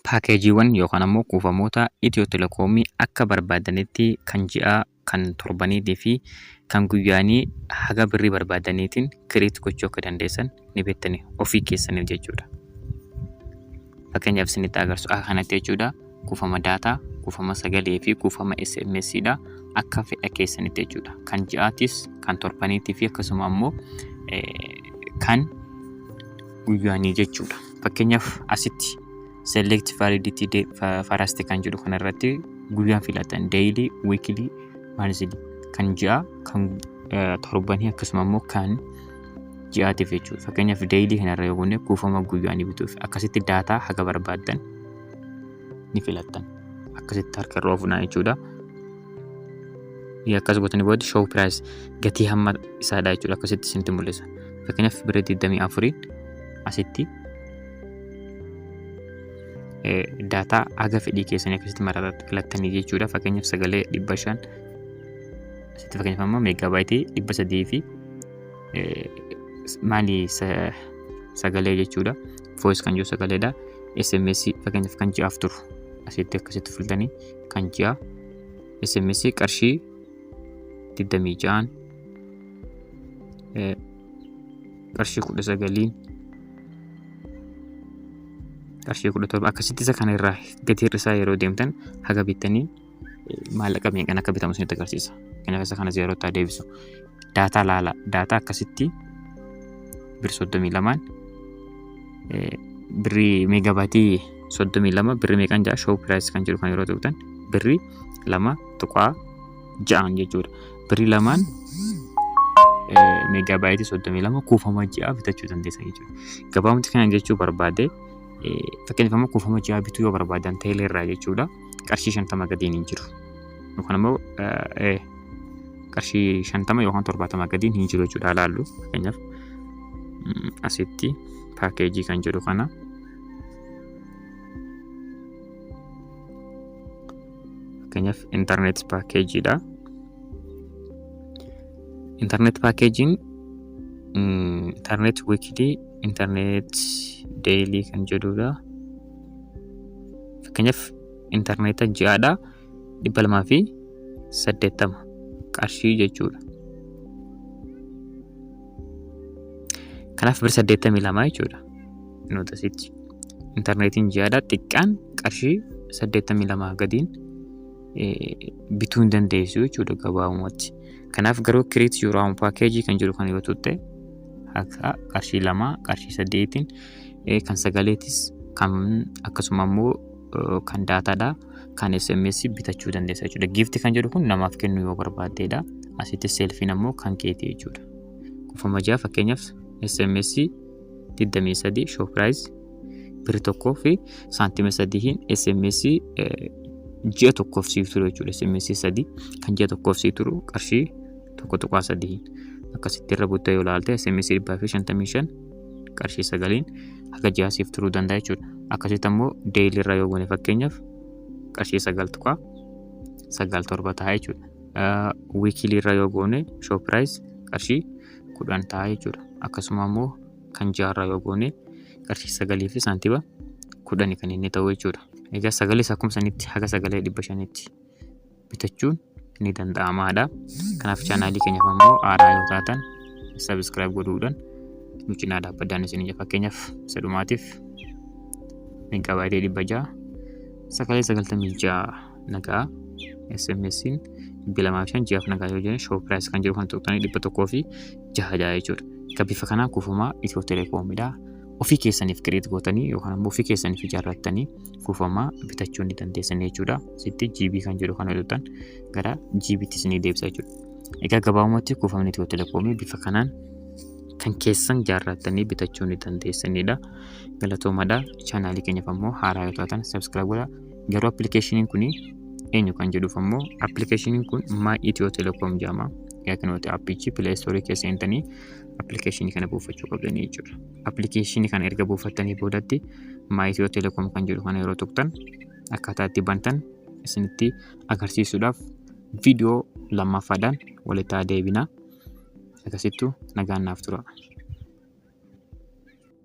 Paakeejiiwwan yookaan ammoo kuufamoota Itiyoo Telekoomii akka barbaadanitti kan ji'aa, kan torbaniitii fi kan guyyaanii haga birrii barbaadaniitiin create gochuu akka dandeessan ni beektani ofii keessaniif jechuudha. Fakkeenyaaf isinitti agarsiisu akka kanatti jechuudha. Kuufama daataa, kuufama sagalee fi kuufama SMS dha akka fedha keessanitti jechuudha. Kan ji'aatis, kan torbaniitii fi akkasuma ammoo kan guyyaanii jechuudha. Fakkeenyaaf asitti select validity day first kan jedhu kanarratti guyyaan filatan daily, weekly, monthly kan ji'a, kan torbanii akkasuma immoo kan ji'aatiif jechuudha. Fakkeenyaaf daily kanarra yoo goone kuufama guyyaanii bituuf akkasitti daataa haga barbaaddan ni filattan. Akkasitti harka irra oofnaa jechuudha. Akkas gootanii booda show price gatii hamma isaadha jechuudha. Akkasitti isinitti mul'isa. Fakkeenyaaf birrii 24 asitti daataa haga fedhii keessanii akkasitti maratatti filattanii jechuudha. Fakkeenyaaf sagalee 500 asitti fakkeenyaaf ammoo meeggaabaaytii 300 fi maali sagalee jechuudha. Voice kan jiru sagaleedha. SMS fakkeenyaaf kan ji'aaf turu asitti akkasitti filtanii kan ji'a SMS qarshii 26 qarshii 19 qarshii 17 akkasitti isa kana irraa gatii hir'isaa yeroo deemtan haga bittanii maallaqa meeqan akka bitamu isinitti agarsiisa. Kanaaf isa kana zeerootti haa deebisu. Daataa laala. Daataa akkasitti bir 32n birrii meegaabaayitii 32 birrii meeqan ja'a show price kan jedhu kan yeroo tuqxan birrii 2.6 jechuudha. Birrii lamaan meegaabaayitii 32 kuufama ji'aa bitachuu dandeessan jechuudha. Gabaabumatti kana jechuu barbaade fakkeenyaaf ammoo kuufama ji'aa bituu yoo barbaadan teelee irraa jechuudha qarshii 50 gadiin hin jiru. Yookaan ammoo qarshii 50 yookaan 70 gadiin hin jiru jechuudha laallu fakkeenyaaf asitti paakeejii kan jedhu kana fakkeenyaaf intarneet paakeejiidha. Intarneet paakeejiin intarneet wiikilii intarneet deeyilii kan jedhudha. Fakkeenyaaf intarneeta ji'aadha 280 qarshii jechuudha. Kanaaf bir 82 jechuudha. Nuti asitti intarneetiin ji'aadha xiqqaan qarshii 82 gadiin bituu hin dandeessu jechuudha gabaabumatti. Kanaaf garuu create your own package kan jedhu kan yoo tutte akka qarshii 2 qarshii 8 kan sagaleetis kan akkasuma immoo kan daataadha kan SMS bitachuu dandeessa jechuudha. Gift kan jedhu kun namaaf kennuu yoo barbaaddeedha. Asitti selfiin ammoo kan keeti jechuudha. Kuufama ji'a fakkeenyaaf SMS 23 show price birri tokkoo fi saantima sadiihin SMS ji'a tokkoof siif turu jechuudha. SMS 3 kan ji'a tokkoof siif turu qarshii 1.3 akkasitti irra buttee yoo ilaalte SMS 155 qarshii 9 haga ji'a siif turuu danda'a jechuudha. Akkasitti ammoo deeyilii irraa yoo goone fakkeenyaaf qarshii 9.97 ta'a jechuudha. Wiikilii irraa yoo goone show price qarshii 10 ta'a jechuudha. Akkasuma ammoo kan ji'a irraa yoo goone qarshii 9 fi saantima 10 kan inni ta'u jechuudha. Egaa sagalees akkuma sanitti haga sagalee 500tti bitachuun ni danda'amaadha. Kanaaf chaanaalii keenyaaf ammoo haaraa yoo taatan sabiskiraayib godhuudhaan nu cinaa dhaabbadhaan isin ija fakkeenyaaf isa dhumaatiif meeggaabaaytii 600 sagalee 96 nagaa SMS'n 205 ji'aaf nagaa yoo jedhan show price kan jedhu kan tuqxanii 106 ja'a jechuudha. Egaa bifa kanaan kuufamaa Itiyoo Telekoomidha. Ofii keessaniif kireet gootanii yookaan ammoo ofii keessaniif ijaarrattanii kuufamaa bitachuu ni dandeessan jechuudha. Asitti GB kan jedhu kana tuqxan gara GBtti isinii deebisa jechuudha. Egaa gabaabumatti kuufamni Itiyoo Telekoomii bifa kanaan kan keessan ijaarrattanii bitachuu ni dandeessanidha. Galatoomadha. Chaanaalii keenyaaf ammoo haaraa yoo taatan subscribe godhaa. Garuu appilikeeshiniin kun eenyu kan jedhuuf ammoo appilikeeshiniin kun My Ethio Telecom jedhama. Egaa kunooti appichi Play Store keessa seentanii appilikeeshinii kana buufachuu qabdanii jechuudha. Appilikeeshinii kana erga buufattanii boodatti My Ethio Telecom kan jedhu kana yeroo tuqxan akkaataa itti bantan isinitti agarsiisuudhaaf viidiyoo lammaffaadhaan walitti haa deebina. Akkasittuu nagaan naaf tura.